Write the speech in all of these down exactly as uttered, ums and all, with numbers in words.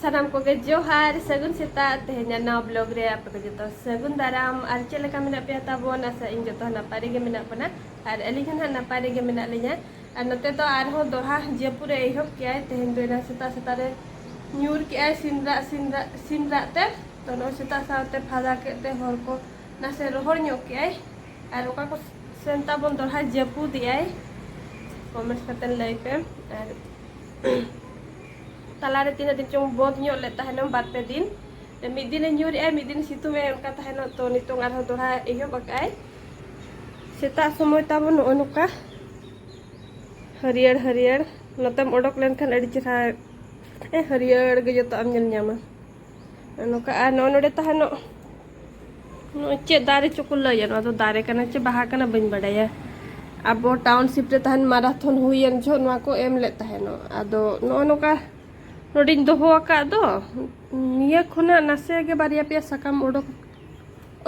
ᱥᱟᱱᱟᱢ ᱠᱚᱜᱮ ᱡᱚᱦᱟᱨ, ᱥᱟᱹᱜᱩᱱ ᱥᱮᱛᱟᱜ᱾ ᱛᱮᱦᱮᱧᱟᱜ ᱱᱟᱣᱟ ᱵᱞᱚᱜ ᱨᱮ ᱟᱯᱮ ᱠᱚ ᱡᱚᱛᱚ ᱥᱟᱹᱜᱩᱱ ᱫᱟᱨᱟᱢ᱾ ᱟᱨ ᱪᱮᱫ ᱞᱮᱠᱟ ᱢᱮᱱᱟᱜ ᱯᱮᱭᱟ ᱛᱟᱵᱚᱱ? ᱟᱥᱟ ᱤᱧ ᱡᱚᱛᱚ ᱱᱟᱯᱟᱭ ᱨᱮᱜᱮ ᱢᱮᱱᱟᱜ ᱵᱚᱱᱟ, ᱟᱨ ᱟᱹᱞᱤᱧ ᱦᱚᱸ ᱱᱟᱦᱟᱜ ᱱᱟᱯᱟᱭ ᱨᱮᱜᱮ ᱢᱮᱱᱟᱜ ᱞᱤᱧᱟ᱾ ᱟᱨ ᱱᱚᱛᱮ ᱫᱚ ᱟᱨᱦᱚᱸ ᱫᱚᱲᱦᱟ ᱡᱟᱹᱯᱩᱫ ᱮ ᱮᱦᱚᱵ ᱠᱮᱜᱼᱟᱭ᱾ ᱛᱮᱦᱮᱧ ᱫᱚ ᱮᱱᱟᱝ ᱥᱮᱛᱟᱜ ᱥᱮᱛᱟᱜ ᱨᱮ ᱧᱩᱨ ᱠᱮᱜᱼᱟᱭ ᱥᱤᱧ ᱨᱟᱜ, ᱥᱤᱧ ᱨᱟᱜ, ᱥᱤᱧ ᱨᱟᱜ ᱛᱮ᱾ ᱛᱚ ᱱᱚᱜᱼᱚᱭ ᱥᱮᱛᱟᱜ ᱥᱟᱶᱛᱮ ᱯᱷᱟᱫᱟ ᱠᱮᱫ ᱛᱮ ᱦᱚᱨ ᱠᱚ ᱱᱟᱥᱮ ᱨᱚᱦᱚᱲ ᱧᱚᱜ ᱠᱮᱜᱼᱟᱭ᱾ ᱟᱨ ᱚᱠᱟ ᱠᱚ ᱥᱮᱱ ᱛᱟᱵᱚᱱ ᱫᱚᱲᱦᱟ ᱡᱟᱹᱯᱩᱫ ᱮᱜᱼᱟᱭ, ᱠᱚᱢᱮᱱᱴ ᱠᱟᱛᱮ ᱞᱟᱹᱭ ᱯᱮ᱾ ᱟᱨ ᱛᱟᱞᱟᱨᱮ ᱛᱤᱱᱟᱹᱜ ᱫᱤᱱ ᱪᱚᱝ ᱵᱚᱸᱫᱽ ᱧᱚᱜ ᱞᱮᱫ ᱛᱟᱦᱮᱱᱚᱜ ᱵᱟᱨ ᱯᱮ ᱫᱤᱱ, ᱢᱤᱫ ᱫᱤᱱᱮ ᱧᱩᱨᱮᱜᱼᱟᱭ, ᱢᱤᱫ ᱫᱤᱱᱮ ᱥᱤᱛᱩᱝ ᱮᱜᱼᱟᱭ, ᱚᱱᱠᱟ ᱛᱟᱦᱮᱱᱚᱜ᱾ ᱛᱚ ᱱᱤᱛᱚᱝ ᱟᱨᱦᱚᱸ ᱫᱚᱲᱦᱟ ᱮᱦᱚᱵ ᱟᱠᱟᱜᱼᱟᱭ᱾ ᱥᱮᱛᱟᱜ ᱥᱚᱢᱚᱭ ᱛᱟᱵᱚᱱ ᱱᱚᱜᱼᱚ ᱱᱚᱝᱠᱟ ᱦᱟᱹᱨᱭᱟᱹᱲ ᱦᱟᱹᱨᱭᱟᱹᱲ, ᱱᱚᱛᱮᱢ ᱚᱰᱚᱠ ᱞᱮᱱᱠᱷᱟᱱ ᱟᱹᱰᱤ ᱪᱮᱦᱨᱟ, ᱮ, ᱦᱟᱹᱨᱭᱟᱹᱲ ᱜᱮ ᱡᱚᱛᱚᱣᱟᱜ ᱮᱢ ᱧᱮᱞ ᱧᱟᱢᱟ᱾ ᱱᱚᱝᱠᱟ᱾ ᱟᱨ ᱱᱚᱜᱼᱚ ᱱᱚᱰᱮ ᱛᱟᱦᱮᱱᱚᱜ, ᱱᱚᱜᱼᱚᱭ ᱪᱮᱫ ᱫᱟᱨᱮ ᱪᱚᱠᱚ ᱞᱟᱹᱭᱟ, ᱱᱚᱣᱟ ᱫᱚ ᱫᱟᱨᱮ ᱠᱟᱱᱟ ᱪᱮ ᱵᱟᱦᱟ ᱠᱟᱱᱟ ᱵᱟᱹᱧ ᱵᱟᱰᱟᱭᱟ᱾ ᱟᱵᱚ ᱴᱟᱣᱩᱱᱥᱤᱯ ᱨᱮ ᱛᱟᱦᱮᱱ ᱢᱟᱨᱟᱛᱷᱚᱱ ᱦᱩᱭᱮᱱ ᱡᱚᱦᱚᱜ ᱱᱚᱣᱟ ᱠᱚ ᱮᱢ ᱞᱮᱫ ᱛᱟᱦᱮᱱᱚᱜ᱾ ᱟᱫᱚ ᱱᱚᱜᱼᱚ ᱱᱚᱝᱠᱟ ᱱᱚᱰᱮᱧ ᱫᱚᱦᱚ ᱟᱠᱟᱫ ᱫᱚ, ᱱᱤᱭᱟᱹ ᱠᱷᱚᱱᱟᱜ ᱱᱟᱥᱮ ᱜᱮ ᱵᱟᱨᱭᱟ ᱯᱮᱭᱟ ᱥᱟᱠᱟᱢ ᱚᱰᱚᱠ,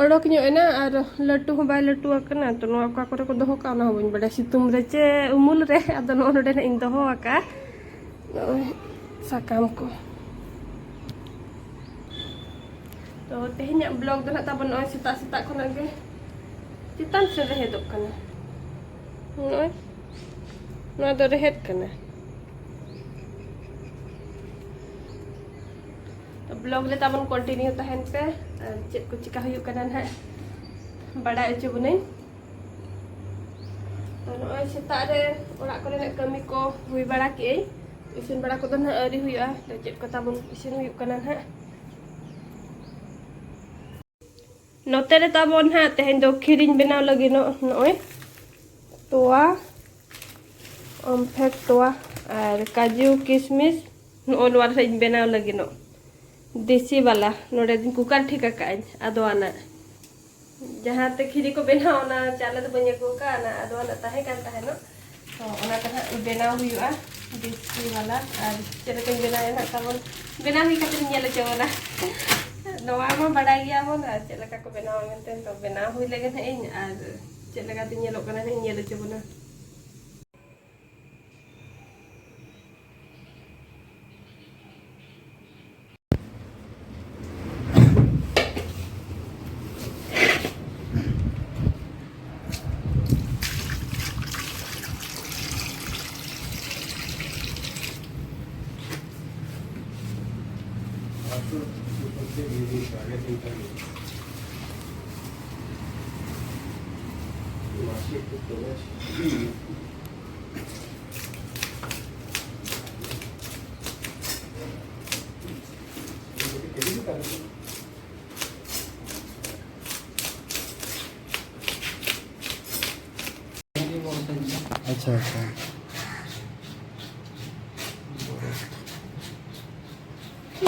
ᱚᱰᱚᱠ ᱧᱚᱜ ᱮᱱᱟ, ᱟᱨ ᱞᱟᱹᱴᱩ ᱦᱚᱸ ᱵᱟᱭ ᱞᱟᱹᱴᱩ ᱟᱠᱟᱱᱟ᱾ ᱛᱚ ᱱᱚᱣᱟ ᱚᱠᱟ ᱠᱚᱨᱮ ᱠᱚ ᱫᱚᱦᱚ ᱠᱟᱜᱼᱟ, ᱚᱱᱟ ᱦᱚᱸ ᱵᱟᱹᱧ ᱵᱟᱰᱟᱭᱟ, ᱥᱤᱛᱩᱝ ᱨᱮ ᱪᱮ ᱩᱢᱩᱞ ᱨᱮ᱾ ᱟᱫᱚ ᱱᱚᱜᱼᱚ ᱱᱚᱰᱮ ᱱᱟᱜ ᱤᱧ ᱫᱚᱦᱚ ᱟᱠᱟᱫᱼᱟ ᱱᱚᱜᱼᱚᱭ ᱥᱟᱠᱟᱢ ᱠᱚ᱾ ᱛᱚ ᱛᱮᱦᱮᱧᱟᱜ ᱵᱞᱚᱜ ᱫᱚ ᱱᱟᱜ ᱛᱟᱵᱚᱱ ᱱᱚᱜᱼᱚᱭ ᱥᱮᱛᱟᱜ ᱥᱮᱛᱟᱜ ᱠᱷᱚᱱᱟᱜ ᱜᱮ ᱪᱮᱛᱟᱱ ᱥᱮᱫ ᱨᱮᱦᱮᱫᱚᱜ ᱠᱟᱱᱟ᱾ ᱱᱚᱜᱼᱚᱭ ᱱᱚᱣᱟ ᱫᱚ ᱨᱮᱦᱮᱫ ᱠᱟᱱᱟ᱾ ᱛᱚ ᱵᱞᱚᱜ ᱨᱮ ᱛᱟᱵᱚᱱ ᱠᱚᱱᱴᱤᱱᱤᱭᱩ ᱛᱟᱦᱮᱱ ᱯᱮ, ᱟᱨ ᱪᱮᱫ ᱠᱚ ᱪᱤᱠᱟ ᱦᱩᱭᱩᱜ ᱠᱟᱱᱟ ᱱᱟᱦᱟᱜ ᱵᱟᱰᱟᱭ ᱦᱚᱪᱚ ᱵᱚᱱᱟᱹᱧ᱾ ᱛᱚ ᱱᱚᱜᱼᱚᱭ ᱥᱮᱛᱟᱜ ᱨᱮ ᱚᱲᱟᱜ ᱠᱚᱨᱮᱱᱟᱜ ᱠᱟᱹᱢᱤ ᱠᱚ ᱦᱩᱭ ᱵᱟᱲᱟ ᱠᱮᱜᱼᱟᱹᱧ᱾ ᱤᱥᱤᱱ ᱵᱟᱲᱟ ᱠᱚᱫᱚ ᱱᱟᱦᱟᱜ ᱟᱹᱣᱨᱤ ᱦᱩᱭᱩᱜᱼᱟ᱾ ᱛᱚ ᱪᱮᱫ ᱠᱚ ᱛᱟᱵᱚᱱ ᱤᱥᱤᱱ ᱦᱩᱭᱩᱜ ᱠᱟᱱᱟ ᱱᱟᱦᱟᱜ᱾ ᱱᱚᱛᱮ ᱨᱮ ᱛᱟᱵᱚᱱ ᱱᱟᱦᱟᱜ ᱛᱮᱦᱮᱧ ᱫᱚ ᱠᱷᱤᱨᱤᱧ ᱵᱮᱱᱟᱣ ᱞᱟᱹᱜᱤᱫ ᱱᱚᱜ-, ᱱᱚᱜᱼᱚᱭ ᱛᱚᱣᱟ, ᱚᱢᱯᱷᱮᱰ ᱛᱚᱣᱟ ᱟᱨ ᱠᱟᱡᱩ ᱠᱤᱥᱢᱤᱥ ᱱᱚᱜᱼᱚ ᱱᱚᱣᱟ ᱨᱮ ᱤᱧ ᱵᱮᱱᱟᱣ ᱞᱟᱹᱜᱤᱫ ᱱᱚᱜ᱾ ᱫᱮᱥᱤ ᱵᱟᱞᱟ, ᱱᱚᱰᱮ ᱫᱚᱧ ᱠᱩᱠᱟᱨ ᱴᱷᱤᱠ ᱟᱠᱟᱫ ᱟᱹᱧ ᱟᱫᱣᱟᱱᱟᱜ᱾ ᱡᱟᱦᱟᱸ ᱛᱮ ᱠᱷᱤᱨᱤ ᱠᱚ ᱵᱮᱱᱟᱣ, ᱚᱱᱟ ᱪᱟᱣᱞᱮ ᱫᱚ ᱵᱟᱹᱧ ᱟᱹᱜᱩ ᱟᱠᱟᱫᱼᱟ, ᱚᱱᱟ ᱟᱫᱣᱟᱱᱟᱜ ᱛᱟᱦᱮᱸ ᱠᱟᱱ ᱛᱟᱦᱮᱱᱚᱜ᱾ ᱛᱚ ᱚᱱᱟ ᱫᱚ ᱦᱟᱸᱜ ᱵᱮᱱᱟᱣ ᱦᱩᱭᱩᱜᱼᱟ ᱫᱮᱥᱤ ᱵᱟᱞᱟ᱾ ᱟᱨ ᱪᱮᱫ ᱞᱮᱠᱟᱧ ᱵᱮᱱᱟᱣᱟ ᱱᱟᱜ ᱛᱟᱵᱚᱱ, ᱵᱮᱱᱟᱣ ᱦᱩᱭ ᱠᱟᱛᱮ ᱤᱧ ᱧᱮᱞ ᱦᱚᱪᱚ ᱵᱚᱱᱟ᱾ ᱱᱚᱣᱟ ᱢᱟ ᱵᱟᱰᱟᱭ ᱜᱮᱭᱟ ᱵᱚᱱ, ᱟᱨ ᱪᱮᱫ ᱞᱮᱠᱟ ᱠᱚ ᱵᱮᱱᱟᱣᱟ ᱢᱮᱱᱛᱮ᱾ ᱛᱚ ᱵᱮᱱᱟᱣ ᱦᱩᱭ ᱞᱮᱜᱮ ᱱᱟᱜ ᱤᱧ, ᱟᱨ ᱪᱮᱫ ᱞᱮᱠᱟᱛᱮ ᱧᱮᱞᱚᱜ ᱠᱟᱱᱟ ᱱᱟᱜ ᱤᱧ ᱧᱮᱞ ᱦᱚᱪᱚ ᱵᱚᱱᱟ᱾ ᱟᱪᱪᱷᱟ, ᱟᱪᱪᱷᱟ᱾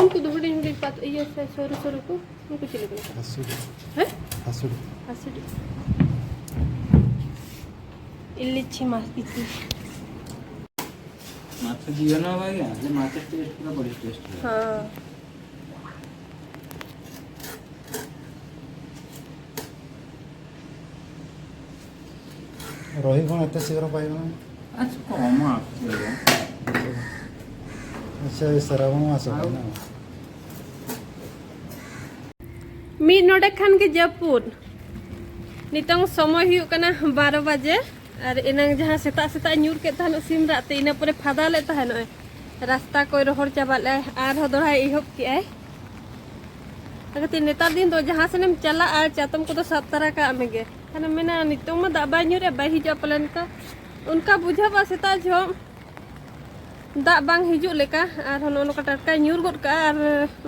ᱩᱱᱠᱩ ᱫᱚ ᱦᱩᱰᱤᱧ ᱦᱩᱰᱤᱧ ᱯᱟᱛ-, ᱤᱭᱟᱹ ᱥᱮ ᱥᱚᱨᱩ ᱥᱚᱨᱩ ᱠᱚ, ᱩᱱᱠᱩ ᱪᱤᱞᱤ ᱠᱟᱱᱟ ᱠᱚ? ᱦᱟᱹᱥᱩᱰᱤ᱾ ᱦᱮᱸ? ᱦᱟᱹᱥᱩᱰᱤ᱾ ᱦᱟᱹᱥᱩᱰᱤ᱾ ᱤᱞᱤᱪᱷᱤ ᱢᱟᱥ ᱤᱪᱤ᱾ ମାଛ ଝିଅ ନ ଭାଇ, ହେଲେ ମାଛ ଟେଷ୍ଟ ପୁରା ବଢିଆ ଟେଷ୍ଟ ହୁଏ। ହଁ। ରୋହି କ'ଣ ଏତେ ଶୀଘ୍ର ପାଇବ ନା? ଆଚ୍ଛା, କମ ଆସୁଛି ଆଜ୍ଞା। ଆଚ୍ଛା, ଏ ଶ୍ରାବଣ ମାସ ଆଉ? ପାଇଁ ନା? ᱢᱤᱫ ᱱᱚᱰᱮ ᱠᱷᱟᱱ ᱜᱮ ᱡᱟᱹᱯᱩᱫ᱾ ᱱᱤᱛᱚᱝ ᱥᱚᱢᱚᱭ ᱦᱩᱭᱩᱜ ᱠᱟᱱᱟ ᱵᱟᱨᱚ ᱵᱟᱡᱮ᱾ ᱟᱨ ᱮᱱᱟᱝ ᱡᱟᱦᱟᱸ ᱥᱮᱛᱟᱜ ᱥᱮᱛᱟᱜ ᱧᱩᱨ ᱠᱮᱫ ᱛᱟᱦᱮᱱᱚᱜ ᱥᱤᱢ ᱨᱟᱜ ᱛᱮ, ᱤᱱᱟᱹ ᱯᱚᱨᱮ ᱯᱷᱟᱫᱟ ᱞᱮᱫ ᱛᱟᱦᱮᱱᱚᱜ ᱮ᱾ ᱨᱟᱥᱛᱟ ᱠᱚᱭ ᱨᱚᱦᱚᱲ ᱪᱟᱵᱟ ᱞᱮᱫᱼᱟᱭ, ᱟᱨᱦᱚᱸ ᱫᱚᱲᱦᱟᱭ ᱮᱦᱚᱵ ᱠᱮᱫᱼᱟᱭ᱾ ᱟᱨ ᱠᱟᱹᱴᱤᱡ ᱱᱮᱛᱟᱨ ᱫᱤᱱ ᱫᱚ ᱡᱟᱦᱟᱸ ᱥᱮᱱᱮᱢ ᱪᱟᱞᱟᱜᱼᱟ, ᱪᱟᱛᱚᱢ ᱠᱚᱫᱚ ᱥᱟᱵ ᱛᱟᱨᱟ ᱠᱟᱜ ᱢᱮᱜᱮ᱾ ᱠᱷᱟᱱᱮᱢ ᱢᱮᱱᱟ, "ᱱᱤᱛᱚᱝ ᱢᱟ ᱫᱟᱜ ᱵᱟᱭ ᱧᱩᱨᱮᱫ, ᱵᱟᱭ ᱦᱤᱡᱩᱜᱼᱟ ᱯᱟᱞᱮᱱ ᱛᱚ?" ᱚᱱᱠᱟ ᱵᱩᱡᱷᱟᱹᱜᱼᱟ ᱥᱮᱛᱟᱜ ᱡᱚᱦᱚᱜ᱾ ᱫᱟᱜ ᱵᱟᱝ ᱦᱤᱡᱩᱜ ᱞᱮᱠᱟ, ᱟᱨ ᱱᱚᱜᱼᱚ ᱱᱚᱝᱠᱟ ᱴᱟᱴᱠᱟᱭ ᱧᱩᱨ ᱜᱚᱫ ᱠᱟᱜᱼᱟ, ᱟᱨ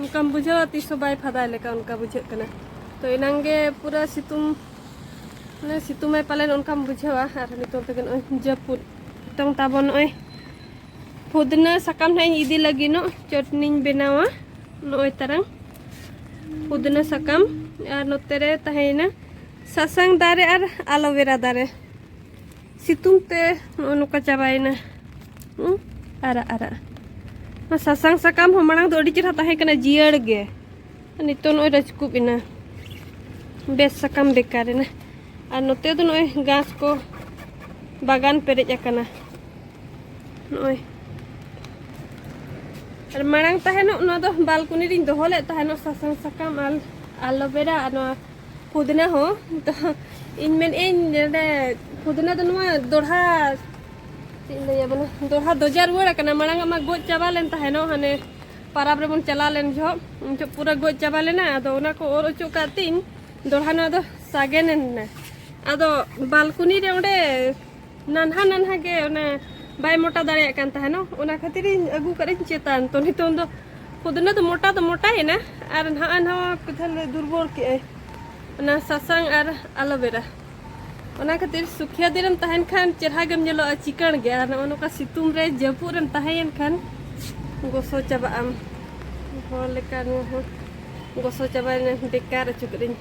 ᱚᱱᱠᱟᱢ ᱵᱩᱡᱷᱟᱹᱣᱟ ᱛᱤᱥ ᱦᱚᱸ ᱵᱟᱭ ᱯᱷᱟᱫᱟᱭ ᱞᱮᱠᱟ, ᱚᱱᱠᱟ ᱵᱩᱡᱷᱟᱹᱜ ᱠᱟᱱᱟ᱾ ᱛᱚ ᱮᱱᱟᱝ ᱜᱮ ᱯᱩᱨᱟᱹ ᱥᱤᱛᱩᱝ, ᱢᱟᱱᱮ ᱥᱤᱛᱩᱝ ᱟᱭ ᱯᱟᱞᱮᱱ ᱚᱱᱠᱟᱢ ᱵᱩᱡᱷᱟᱹᱣᱟ, ᱟᱨ ᱱᱤᱛᱚᱝ ᱛᱮᱜᱮ ᱱᱚᱜᱼᱚᱭ ᱡᱟᱹᱯᱩᱫ᱾ ᱱᱤᱛᱚᱝ ᱛᱟᱵᱚᱱ ᱱᱚᱜᱼᱚᱭ ᱯᱩᱫᱤᱱᱟᱹ ᱥᱟᱠᱟᱢ ᱱᱟᱦᱟᱜ ᱤᱧ ᱤᱫᱤ ᱞᱟᱹᱜᱤᱫ ᱱᱚᱜ ᱪᱟᱹᱴᱱᱤᱧ ᱵᱮᱱᱟᱣᱟ᱾ ᱱᱚᱜᱼᱚᱭ ᱛᱟᱨᱟᱝ ᱯᱩᱫᱤᱱᱟᱹ ᱥᱟᱠᱟᱢ, ᱟᱨ ᱱᱚᱛᱮ ᱨᱮ ᱛᱟᱦᱮᱸᱭᱮᱱᱟ ᱥᱟᱥᱟᱝ ᱫᱟᱨᱮ ᱟᱨ ᱟᱞᱳᱵᱮᱨᱟ ᱫᱟᱨᱮ᱾ ᱥᱤᱛᱩᱝ ᱛᱮ ᱱᱚᱜᱼᱚ ᱱᱚᱝᱠᱟ ᱪᱟᱵᱟᱭᱮᱱᱟ᱾ ᱦᱩᱸ? ᱟᱨᱟᱜ ᱟᱨᱟᱜ᱾ ᱚᱱᱟ ᱥᱟᱥᱟᱝ ᱥᱟᱠᱟᱢ ᱦᱚᱸ ᱢᱟᱲᱟᱝ ᱫᱚ ᱟᱹᱰᱤ ᱪᱮᱦᱨᱟ ᱛᱟᱦᱮᱸ ᱠᱟᱱᱟ, ᱡᱤᱭᱟᱹᱲ ᱜᱮ᱾ ᱱᱤᱛᱚᱜ ᱱᱚᱜᱼᱚᱭ ᱨᱟᱹᱪᱠᱩᱵ ᱮᱱᱟ, ᱵᱮᱥ ᱥᱟᱠᱟᱢ ᱵᱮᱠᱟᱨ ᱮᱱᱟ᱾ ᱟᱨ ᱱᱚᱛᱮ ᱫᱚ ᱱᱚᱜᱼᱚᱭ ᱜᱷᱟᱥ ᱠᱚ ᱵᱟᱜᱟᱱ ᱯᱮᱨᱮᱡ ᱟᱠᱟᱱᱟ᱾ ᱱᱚᱜᱼᱚᱭ᱾ ᱟᱨ ᱢᱟᱲᱟᱝ ᱛᱟᱦᱮᱱᱚᱜ ᱱᱚᱣᱟ ᱫᱚ ᱵᱟᱞᱠᱚᱱᱤ ᱨᱤᱧ ᱫᱚᱦᱚ ᱞᱮᱫ ᱛᱟᱦᱮᱱᱚᱜ ᱥᱟᱥᱟᱝ ᱥᱟᱠᱟᱢ ᱟᱨ ᱟᱞᱳᱵᱮᱨᱟ ᱟᱨ ᱱᱚᱣᱟ ᱯᱩᱫᱤᱱᱟ ᱦᱚᱸ᱾ ᱛᱚ ᱤᱧ ᱢᱮᱱᱮᱫ ᱟᱹᱧ ᱱᱚᱰᱮ ᱯᱩᱫᱤᱱᱟ ᱫᱚ ᱱᱚᱣᱟ ᱫᱚᱲᱦᱟ, ᱪᱮᱫ ᱤᱧ ᱞᱟᱹᱭᱟ ᱵᱚᱞᱮ, ᱫᱚᱲᱦᱟ ᱫᱚᱡᱟ ᱨᱩᱣᱟᱹᱲ ᱟᱠᱟᱱᱟ᱾ ᱢᱟᱲᱟᱝ ᱟᱜ ᱢᱟ ᱜᱚᱡ ᱪᱟᱵᱟ ᱞᱮᱱ ᱛᱟᱦᱮᱱᱚᱜ, ᱦᱟᱱᱮ ᱯᱟᱨᱟᱵᱽ ᱨᱮᱵᱚᱱ ᱪᱟᱞᱟᱣ ᱞᱮᱱ ᱡᱚᱦᱚᱜ, ᱩᱱ ᱡᱚᱦᱚᱜ ᱯᱩᱨᱟᱹ ᱜᱚᱡ ᱪᱟᱵᱟ ᱞᱮᱱᱟ᱾ ᱟᱫᱚ ᱚᱱᱟ ᱠᱚ ᱚᱨ ᱚᱪᱚᱜ ᱠᱟᱜ ᱛᱤᱧ ᱫᱚᱲᱦᱟ ᱱᱚᱣᱟ ᱫᱚ ᱥᱟᱜᱮᱱ ᱮᱱᱟ᱾ ᱟᱫᱚ ᱵᱟᱞᱠᱩᱱᱤ ᱨᱮ ᱚᱸᱰᱮ ᱱᱟᱱᱦᱟ ᱱᱟᱱᱦᱟ ᱜᱮ ᱚᱱᱟ ᱵᱟᱭ ᱢᱚᱴᱟ ᱫᱟᱲᱮᱭᱟᱜ ᱠᱟᱱ ᱛᱟᱦᱮᱱᱚᱜ, ᱚᱱᱟ ᱠᱷᱟᱹᱛᱤᱨ ᱤᱧ ᱟᱹᱜᱩ ᱠᱟᱜ ᱤᱧ ᱪᱮᱛᱟᱱ᱾ ᱛᱚ ᱱᱤᱛᱚᱝ ᱫᱚ ᱯᱩᱫᱤᱱᱟ ᱫᱚ ᱢᱚᱴᱟ ᱫᱚ ᱢᱚᱴᱟᱭᱮᱱᱟ, ᱟᱨ ᱱᱟᱦᱟᱜ ᱱᱟᱣᱟ ᱠᱚᱛᱷᱟ ᱞᱮ ᱫᱩᱨᱵᱚᱞ ᱠᱮᱜᱼᱟᱭ, ᱚᱱᱟ ᱥᱟᱥᱟᱝ ᱟᱨ ᱟᱞᱳᱵᱮᱨᱟ᱾ ᱚᱱᱟ ᱠᱷᱟᱹᱛᱤᱨ ᱥᱩᱠᱷᱤᱭᱟ ᱫᱤᱱ ᱨᱮᱢ ᱛᱟᱦᱮᱱ ᱠᱷᱟᱱ ᱪᱮᱨᱦᱟ ᱜᱮᱢ ᱧᱮᱞᱚᱜᱼᱟ ᱪᱤᱠᱟᱹᱬ ᱜᱮ, ᱟᱨ ᱱᱚᱜᱼᱚ ᱱᱚᱝᱠᱟ ᱥᱤᱛᱩᱝ ᱨᱮ ᱡᱟᱹᱯᱩᱫ ᱨᱮᱢ ᱛᱟᱦᱮᱸᱭᱮᱱ ᱠᱷᱟᱱ ᱜᱚᱥᱚ ᱪᱟᱵᱟᱜ ᱟᱢ᱾ ᱦᱚᱲ ᱞᱮᱠᱟ ᱱᱚᱣᱟ ᱦᱚᱸ ᱜᱚᱥᱚ ᱪᱟᱵᱟᱭᱮᱱᱟ, ᱵᱮᱠᱟᱨ ᱚᱪᱚ ᱠᱮᱫᱟᱹᱧ᱾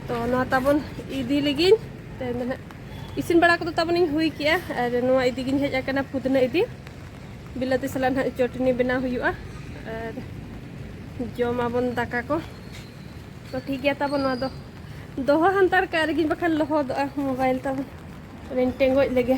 ᱛᱚ ᱱᱚᱣᱟ ᱛᱟᱵᱚᱱ ᱤᱫᱤ ᱞᱟᱹᱜᱤᱫ ᱛᱮᱦᱮᱧ ᱫᱚ ᱱᱟᱦᱟᱜ ᱤᱥᱤᱱ ᱵᱟᱲᱟ ᱠᱚᱫᱚ ᱛᱟᱵᱚᱱᱤᱧ ᱦᱩᱭ ᱠᱮᱜᱼᱟ, ᱟᱨ ᱱᱚᱣᱟ ᱤᱫᱤ ᱜᱤᱧ ᱦᱮᱡ ᱟᱠᱟᱱᱟ ᱯᱩᱫᱤᱱᱟ ᱤᱫᱤ᱾ ᱵᱤᱞᱟᱹᱛᱤ ᱥᱟᱞᱟᱜ ᱱᱟᱦᱟᱜ ᱪᱚᱴᱱᱤ ᱵᱮᱱᱟᱣ ᱦᱩᱭᱩᱜᱼᱟ, ᱟᱨ ᱡᱚᱢᱟᱵᱚᱱ ᱫᱟᱠᱟ ᱠᱚ᱾ ᱛᱚ ᱴᱷᱤᱠ ᱜᱮᱭᱟ ᱛᱟᱵᱚᱱ, ᱱᱚᱣᱟ ᱫᱚ ᱫᱚᱦᱚ ᱦᱟᱱᱛᱟᱲ ᱠᱟᱜ ᱨᱮᱜᱤᱧ, ᱵᱟᱠᱷᱟᱱ ᱞᱚᱦᱚᱫᱚᱜᱼᱟ ᱢᱳᱵᱟᱭᱤᱞ ᱛᱟᱵᱚᱱ᱾ ᱚᱱᱟᱧ ᱴᱮᱸᱜᱚᱡ ᱞᱮᱜᱮ᱾